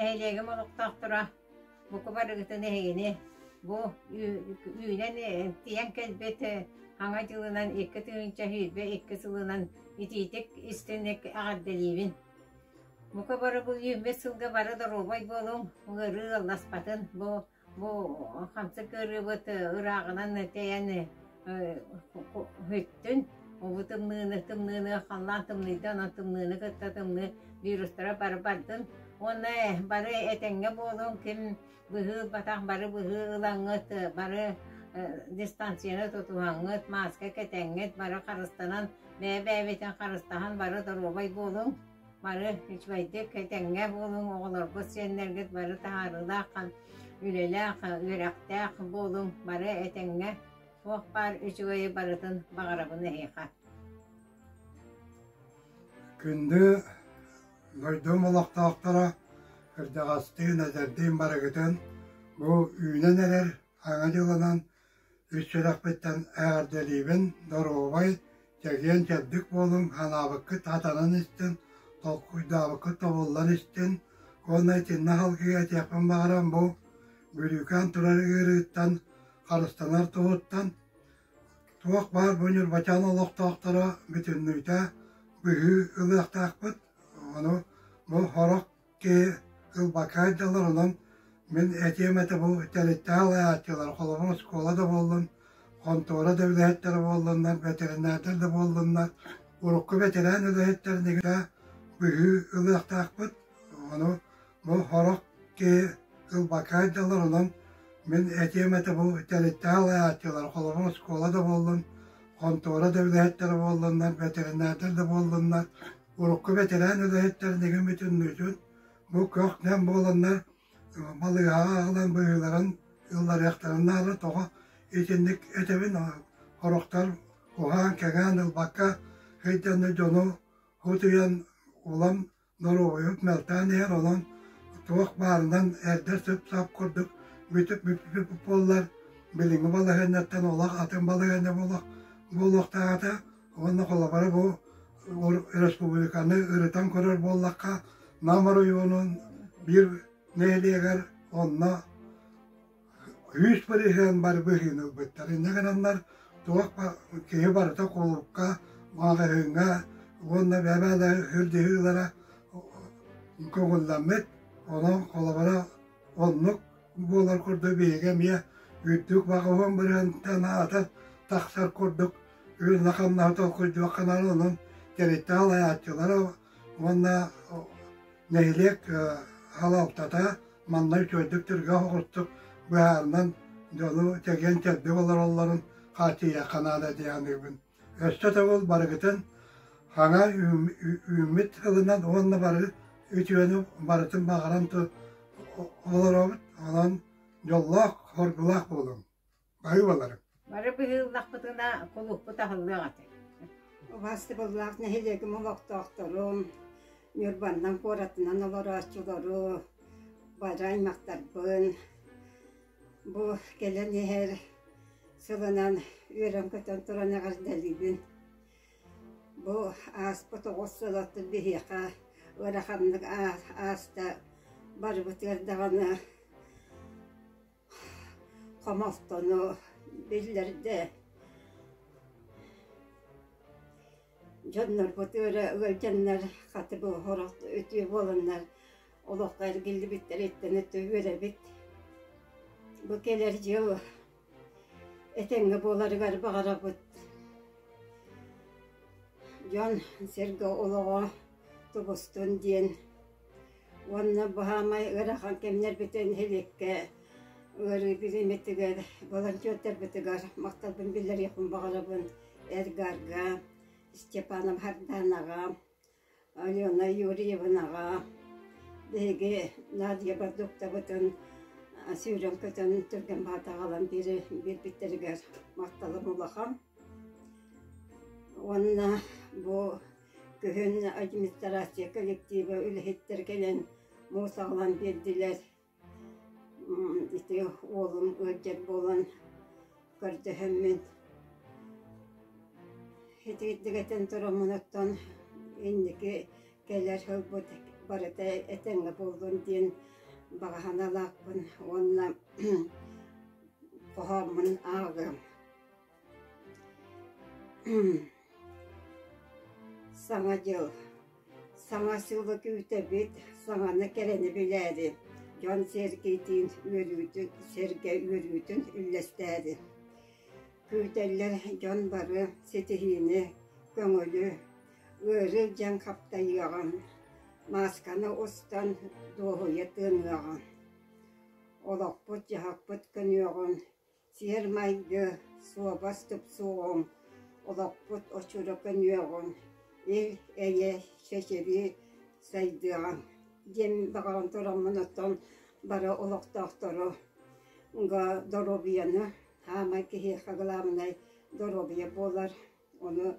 Нэһилиэгим олохтоохторо бука барыгытын эһигини бу үүнэн тиийэн кэлбит Саҥа дьылынан 2022 сылынан итиитик истиҥник эҕэрдэлиибин. Бука бары бу үүммүт сылга бары доруобай буолуҥ, ыарыы ыалласпатын, бу Бу хамсык ыарыыбыт ырааҕынан тэйэн бүттүн. Бу тымныыны, тымныыны, халлаан тымныйда, онон тымныыны кытта тымныы вирустара бары бардын. Уонна бары этэҥҥэ буолуҥ, ким быһыы ылбатах бары быһыы ылаҥҥыт, бары дистанцияны тутуһаҥҥыт, мааска кэтэҥҥит, бары харыстанан, бэйэ-бэйэбитин харыстаһан бары доруобай буолуҥ. Бары үчүгэйдик этэҥҥэ буолуҥ, оҕолоргут, сиэннэргит бары таһаарыылаах, үлэлээх, үөрэхтээх буолуҥ, бары этэҥҥэ туох баар үчүгэйи барытын баҕарабын эһиэхэ. Күндү дойдум олохтоохторо, кырдьаҕастыын, эдэрдиин барыгытын бу үүнэн эрэр Саҥа дьылынан үс сүрэхпиттэн эҕэрдэлиибин, доруобай, чэгиэн-чэбдик буолуҥ, санаабыккыт хатанан истин, толкуйдаабыккыт тобуллан истин уонна итиннэ салгыы этиэхпин баҕаран бу бүрүүкээн турар ыарыыттан харыстанар туһуттан туох баар бу Ньурбачаан олохтоохторо бүтүннүүтэ быһыы ылыахтаахпыт. Ону бу сорох Киһи ылбакка сылдьаллар, онон мин этиэм этэ бу тэрилтэ салайааччылар, холобур, оскуола да буоллун, хонтуора да үлэһиттэрэ буоллуннар, бэтэринээрдэр да буоллуннар, урукку бэтэрээн үлэһиттэрин быһыы ылыахтаахпыт. Ону бу сорох киһи ылбакка сылдьаллар, онон мин этиэм этэ бу тэрилтэ салайааччылар, холобур, оскуола да буоллун, хонтуора да үлэһиттэрэ буоллуннар, бэтэринээрдэр да буоллуннар, Урукку бэтэрээн үлэһиттэрин игин бүтүннүүтүн бу көх-нэм буоланнар балыыһаҕа аҕалан быһыыларын ылларыахтарын наада. Тоҕо итинник этэбин, сорохтор уһаан-кэҥээн ылбакка сылдьаннар дьону утуйан улам доруобуйабыт мөлтөөн иһэр, онон туох баарынан эрдэ сып-сап курдук бүтүп бүппүт буоллар билиҥҥи балаһыанньаттан олох атын балаһыанньа буолуохтаах этэ. Уонна холобура бу республиканы ырытан көрөр буоллахха, Нам оройуонун биир нэһилиэгэр онно 100% бары быһыыны ылбыттар. Инньэ гынаннар туох киһи барыта кулуупка, маҕаһыыҥҥа уонна бэбээлэр үрдүһүүлэрэ көҥүллэммит. Онон холобура оннук буолар курдук биһиги эмиэ үрдүк баҕаһын бырыһыантан аата тахсар курдук үлэни-хамнаһы толкуйдуохха наада, онон тэрилтэ салайааччылара уонна нэһилиэк салалтата манна үчүгэйдик түргэн соҕустук быһаарынан дьону чэгиэн-чэбдик олороллорун хааччыйыахха наада дии саныыбын. Өссө төгүл барыгытын саҥа үүммүт сылынан уонна бары үтүөнү барытын баҕаран олоробут, онон дьоллоох, соргулаах буолуҥ. Баһыыбаларым. Бары быһыыллахпытына кулууппут аһыллыах этэ. Убаастабыллаах нэһилиэгим олохтоохторум, Ньурбаннан куоратынан олорооччулару, бары аймахтарбын бу кэлэн иһэр сылынан үөрэн-көтөн туран эҕэрдэлиибин. Бу ааспыт оҕус сылаттан биһиэхэ ыараханнык ааста барыбытыгар даҕаны Хомолтону биллэрдэ. Дьоннорбут ыара ыалдьаннар, хаты бу сорох үтүө буоланнар олоххо эргиллибиттэриттэн өттө үөрэбит. Бу кэлэр дьыл этэҥҥэ буоларыгар баҕарабыт. Дьон сэргэ олоҕо тубустун диэн Уонна баһаамай ыарахан кэмнэрбитин нэһилиэккэ ыарыы бириэмэтигэр волонтердарбытыгар махталбын биллэриэхпин баҕарабын Эргарга, Степанов Харданаҕа, Алена Юрьевнаҕа, биһиги Надя продуктабытын сүүрэн-көтөн түргэн баҕата аҕалан биэрбиттэригэр махталым улахан. Уонна бу Күһүн администрация коллектива үлэһиттэр кэлэн муус аҕалан биэрдилэр. Ити уолум ыалдьар буолан көрдөһөммүн итирдик этэн тураммын оттон инники кэлэр сылбыт барыта этэҥҥэ буоллун диэн. баҕа санаалаахпын уонна хоһооммун ааҕыам. Саҥа дьыл Саҥа сылы күүтэбит, саҥаны кэрэни билээри, дьон сэргиитин үөрүүтүн, сэргэ үөрүүтүн үллэстээри. Күүтэллэр дьон бары ситиһиини, көҥүлү, ыарыы дьаҥ хаптайыаҕын, маасканы устан дуоһуйа тыыныаҕын, олохпут-дьаһахпыт көнүөҕүн, сиэр-майгы, суобас тупсуоҕуҥ, олохпут очура көнүөҕүҥ, ил-эйэ чэчирии сайдыаҕыҥ диэн баҕаран тураммын оттон бары олохтоохтору доруобуйаны хаамай киһиэхэ главнай доруобуйа буолар. Ону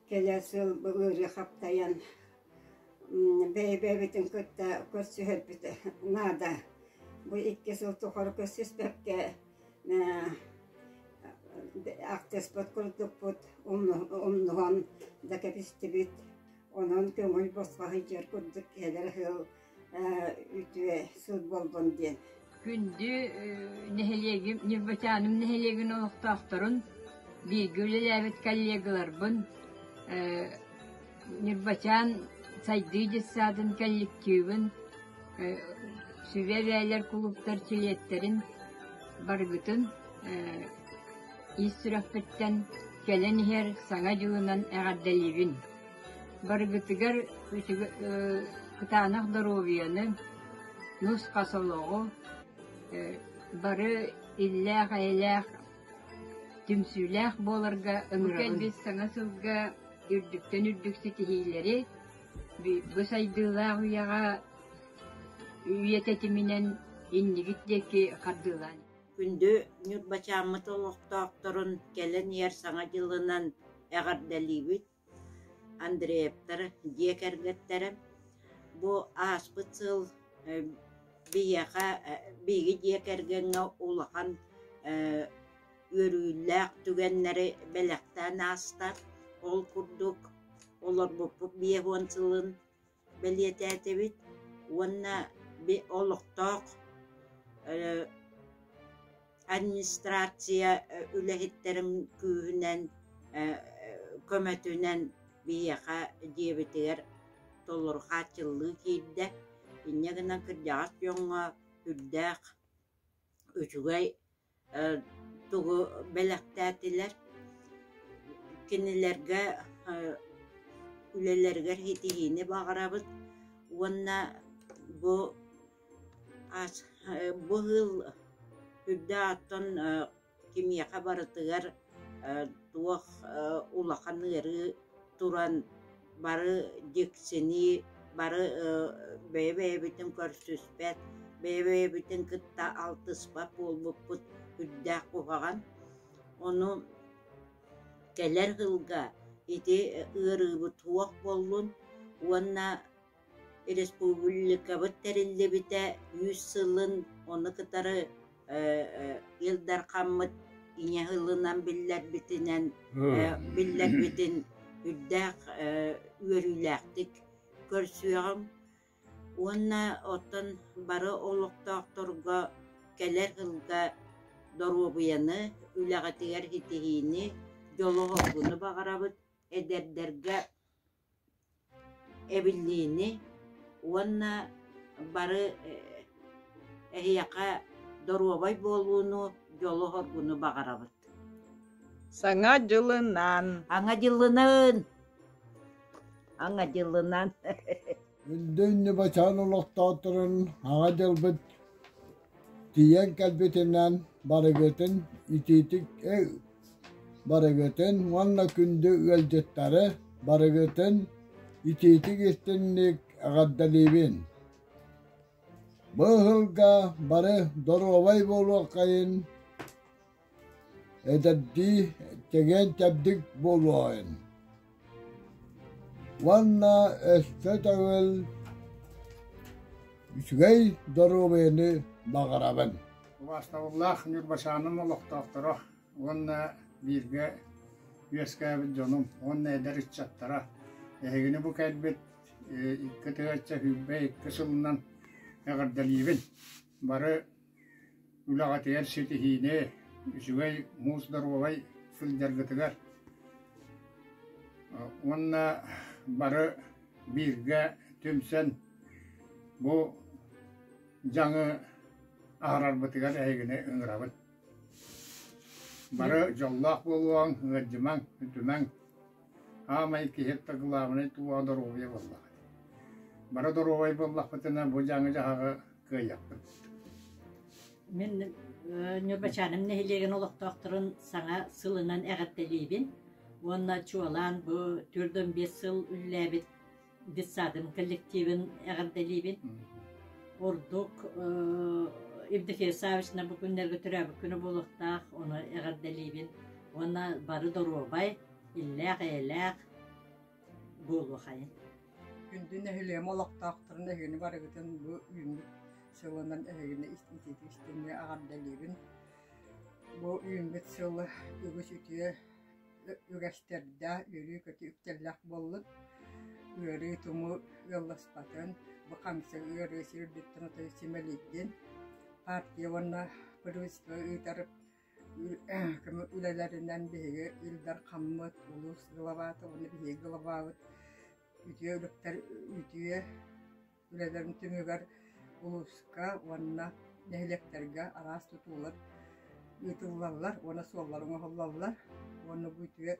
кэлэр сыл ыарыы хаптайан бэйэ-бэйэбитин кытта көрсүһэрбит наада. Бу икки сыл тухары көрсүспэккэ ахтыспыт курдукпут умнуһан да кэбистибит. Онон көҥүл босхо сылдьар курдук кэлэр сыл үтүө сыл буоллун диэн. Күндү нэһилиэгим, Ньурбачааным нэһилиэгин олохтоохторун, бииргэ үлэлээбит коллегаларбын, Ньурбачаан сайдыы детсадын коллективын, сүбэ эбээлэр кулууптар чилиэттэрин барыгытын ис сүрэхпиттэн кэлэн иһэр Саҥа дьылынан эҕэрдэлиибин! Барыгытыгар кытаанах доруобуйаны, нус-хас олоҕу, бары иллээх-эйэлээх, түмсүүлээх буоларга ыҥырабын. Кэлбит саҥа сылга үрдүктэн үрдүк ситиһиилэри, бу сайдыылаах үйэҕэ үйэ тэтиминэн иннигит диэки хардыылаан. Күндү Ньурбачааммыт олохтоохторун кэлэн иһэр Саҥа дьылынан эҕэрдэлиибит! Андреевтар дьиэ кэргэттэрэ бу ааспыт сыл биһиэхэ биһиги дьиэ кэргэҥҥэ улахан үөрүүлээх түгэннэри бэлэхтээн ааста. Ол курдук олорбуппут 50 сылын бэлиэтээтибит уонна олохтоох администрация үлэһиттэрин күүһүнэн, көмөтүнэн биһиэхэ дьиэбитигэр толору хааччыллыы киирдэ. Инньэ гынан кырдьаҕас дьоҥҥо үрдээх үчүгэй тугу бэлэхтээтилэр. Кинилэргэ үлэлэригэр ситиһиини баҕарабыт уонна бу бу ыал үрдээх оттон кимиэхэ барытыгар туох улахан ыарыы туран бары дьиксинии, бары бэйэ-бэйэбитин көрсүспэт, бэйэ-бэйэбитин кытта алтыспат буолбуппут үрдээх куһаҕан. Ону кэлэр сылга ити ыарыыбыт суох буоллун уонна Республикабыт тэриллибитэ 100 сылын ону кытары Ил Дархаммыт ийэ сылынан биллэрбитинэн биллэрбитин үрдээх үөрүүлээхтик көрсүөҕүҥ уонна оттон бары олохтоохторго кэлэр сылга доруобуйаны, үлэҕитигэр ситиһиини, дьолу-соргуну баҕарабыт, эдэрдэргэ эбиллиини уонна бары эһиэхэ доруобай буолууну, дьолу-соргуну баҕарабыт. Саҥа дьылынан! Аҥа дьылынан! Аҥа дьылынан! Күндү Ньыбачаан олохтоохторун Аҕа дьылбыт Тиийэн кэлбитинэн барыгытын итиитик барыгытын уонна күндү ыалдьыттары барыгытын итиитик истиҥник эҕэрдэлиибин! Бу ыһылга бары доруобай буолуоххайын, эдэрдии чэгиэн-чэбдик буолуоҕун уонна өссө төгүл үчүгэй доруобуйаны баҕарабын. Убаастабыллаах Ньурбачааным олохтоохторо уонна бииргэ үөскээбит дьонум уонна эдэр ыччаттара эһигини бу кэлбит 2022 сылынан. эҕэрдэлиибин! Бары үлэҕитигэр ситиһиини, үчүгэй муус доруобай сылдьаргытыгар уонна бары бииргэ түмсэн бу дьаҥы аһарарбытыгар эһигини ыҥырабын. Бары дьоллоох буолуоҥ, ыалдьымаҥ, үтүмэҥ. Аамай киһи главнай туоҕа доруобуйа буоллаҕа. Бары доруобай буоллахпытына бу дьаҥы-дьаһаҕы кыайыахпыт. Мин Ньурбачааным нэһилиэгин олохтоохторун саҥа сылынан эҕэрдэлиибин уонна чуолаан бу 45 сыл үлэлээбит детсадым коллективын эҕэрдэлиибин. Ордук Евдокия Саввична бу күннэргэ төрөөбүт күнэ буолуохтаах, ону эҕэрдэлиибин. Уонна бары доруобай, иллээх-эйэлээх буолуохайын. Күндү нэһилиэм олохтоохторун эһигини барыгытын бу үүммүт сылынан эһигини итиитик истиҥҥэ эҕэрдэлиибин. Бу үүммүт сыл үгүс үтүө үгэстэрдээх, үөрүү-көтүү үктэллээх буоллун. Ыарыы тумуу ыалласпатын, бу хамсык ыарыы сир үрдүттэн отой симэлийдин. Партия уонна правительство ыытар көмө үлэлэринэн биһиги Ил Дархаммыт, улуус главата уонна биһиги главабыт үтүө үлүктэр үтүө үлэлэрин түмүгэр улууска уонна нэһилиэктэргэ араас тутуулар ыытыллаллар уонна суоллар оҥоһуллаллар уонна бу үтүө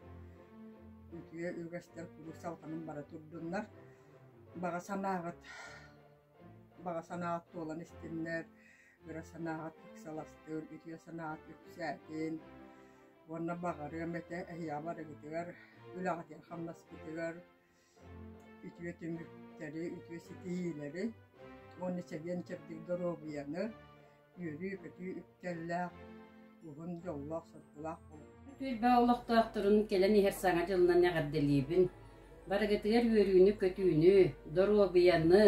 үтүө үгэстэр куруук салҕанан бара турдуннар. Баҕа санааҕыт баҕа санааҕыт туолан истиннэр, ыра санааҕыт ыксаластын, үтүө санааҕыт үксээтин уонна баҕарыам этэ эһиэхэ барыгытыгар үлэҕитигэр-хамнаскытыгар үтүө түмүктэри, үтүө ситиһиилэри уонна чэгиэн-чэбдик доруобуйаны, үөрүү-көтүү үктэллээх, уһун дьоллоох-соргулаах буолуҥ. Түөлбэ олохтоохторун кэлэн иһэр Саҥа дьылынан эҕэрдэлиибин! Барыгытыгар үөрүүнү-көтүүнү, доруобуйаны,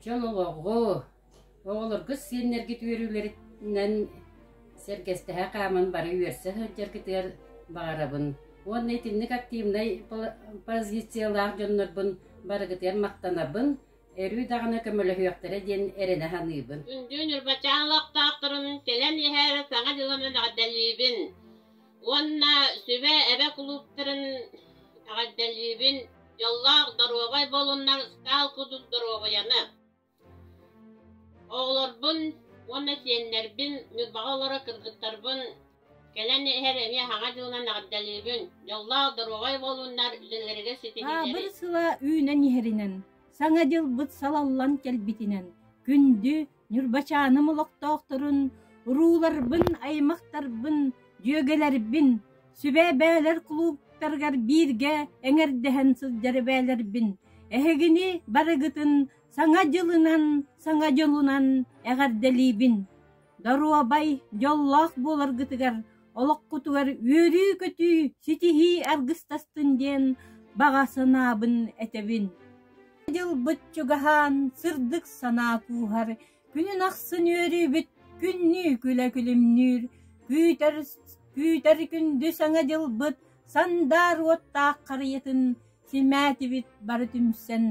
дьол олоҕу, Оҕолоргут сиэннэргит үөрүүлэринэн сэргэстэһэ хааман бары үөрсэ сылдьаргытыгар баҕарабын. Уонна итинник активнай позициялаах дьоннорбун барыгытыгар махтанабын, өрүү даҕаны көмөлөһүөхтэрэ диэн эрэнэ саныыбын. Күндү Ньурбачаан олохтоохторун кэлэн иһэр Саҥа дьылынан эҕэрдэлиибин уонна Сүбэ эбэ кулууптарын эҕэрдэлиибин! Дьоллоох, доруобай буолуннар, ыстаал курдук доруобуйаны! Оҕолорбун уонна сиэннэрбин, Ньурбаҕа олорор кыргыттарбын кэлэн иһэр эмиэ Саҥа дьылынан эҕэрдэлиибин! Дьоллоох, доруобай буолуннар, үлэлэригэр ситиһиилэри! Баабыр сыла үүнэн иһэринэн, Саҥа дьылбыт салаллан кэлбитинэн, күндү Ньурбачааным олохтоохторун, урууларбын, аймахтарбын, дьүөгэлэрбин, сүбэ эбээлэр кулууптарыгар бииргэ эҥэрдэһэн сылдьар эбээлэрбин, эһигини барыгытын Саҥа дьылынан, саҥа дьолунан эҕэрдэлиибин! Доруобай, дьоллоох буоларгытыгар, олоххутугар үөрүү-көтүү, ситиһии аргыстастын диэн баҕа санаабын этэбин. Дьылбыт чугаһаан, сырдык санаа кууһар, күнүн ахсын үөрүүбүт күннүү күлэ күлүмнүүр, күүтэр, күүтэр күндү саҥа дьылбыт сандаар уоттаах харыйатын симээтибит бары түмсэн,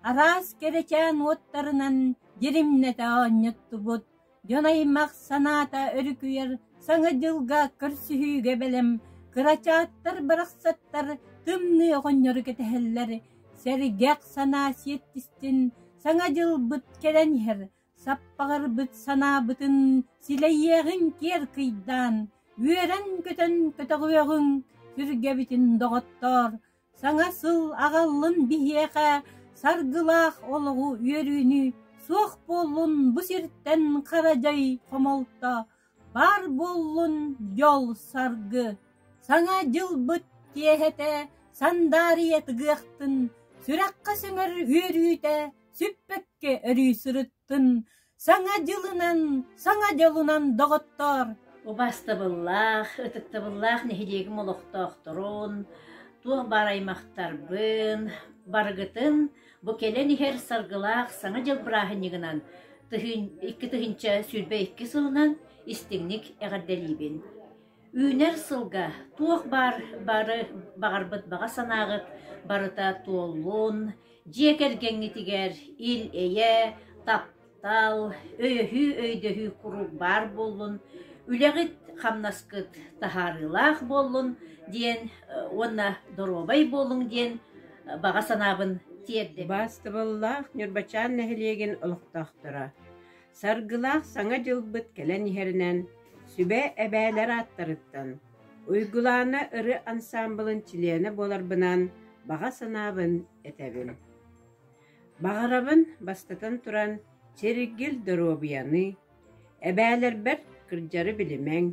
Араас кэрэчээн уоттарынан дьиримнэтэ оонньоттубут, дьон аймах санаата өрүкүйэр Саҥа дьылга көрсүһүүгэ бэлэм, кырачааттар барахсаттар тымныы оҕонньору кэтэһэллэр, сэргэх санаа сиэттистин, Саҥа дьылбыт кэлэн иһэр, Саппаҕырбыт санаабытын силэйиэҕиҥ киэр кыйдаан, үөрэн-көтөн көтөҕүөҕүҥ сүргэбитин доҕоттоор, Саҥа сыл аҕаллын биһиэхэ саргылаах олоҕу үөрүүнү, суох буоллун бу сиртэн хара дьай хомолто, баар буоллун дьол-саргы. Саҥа дьылбыт киэһэтэ сандаарыйа тыгыахтын, сүрэххэ сөҥөр үөрүүтэ сүппэккэ өрүү сырыттын, Саҥа дьылынан, саҥа дьолунан доҕоттоор! Убаастабыллаах, ытыктабыллаах нэһилиэгим олохтоохторун, туох баар аймахтарбын, барыгытын бу кэлэн иһэр саргылаах Саҥа дьыл бырааһынньыгынан 2022 сылынан истиҥник эҕэрдэлиибин. Үүнэр сылга туох баар бары баҕарбыт баҕа санааҕыт барыта туоллун, дьиэ кэргэҥҥитигэр ил-эйэ, таптал. Таптал, өйөһүү-өйдөһүү куруук баар буоллун, үлэҕит-хамнаскыт таһаарыылаах буоллун диэн уонна доруобай буолуҥ диэн баҕа санаабын тиэрдэбин. Убаастабыллаах Ньурбачаан нэһилиэгин олохтоохторо! Саргылаах Саҥа дьылбыт кэлэн иһэринэн сүбэ эбээлэр ааттарыттан Уйгулаана ырыа ансаамбылын чилиэнэ буоларбынан баҕа санаабын этэбин. Баҕарабын, бастатан туран, чиргил доруобуйаны, эбээлэрбэр кырдьары билимэҥ,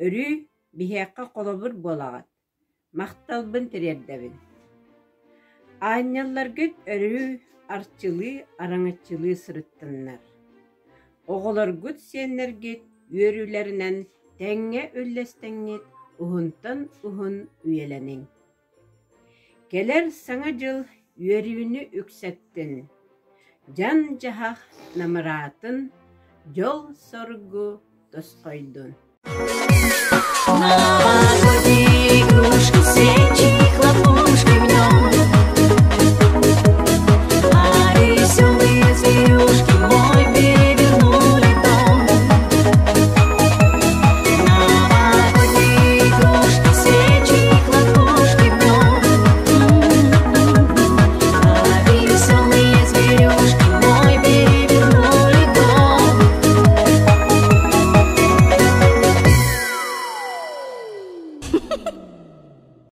өрүү биһиэхэ холобур буолаҕыт, махталбын тириэрдэбин. Аанньалларгыт өрүү арчылыы, араҥаччылыы сырыттыннар. Оҕолоргут, сиэннэргит үөрүүлэринэн тэҥҥэ үллэстэҥҥит уһунтан уһун үйэлэниҥ. Кэлэр Саҥа дьыл үөрүүнү үксэттин, дьан-дьаһах намыраатын, дьол-соргу тосхойдун. Новогодние игрушки, свечи, хлопушки в нем.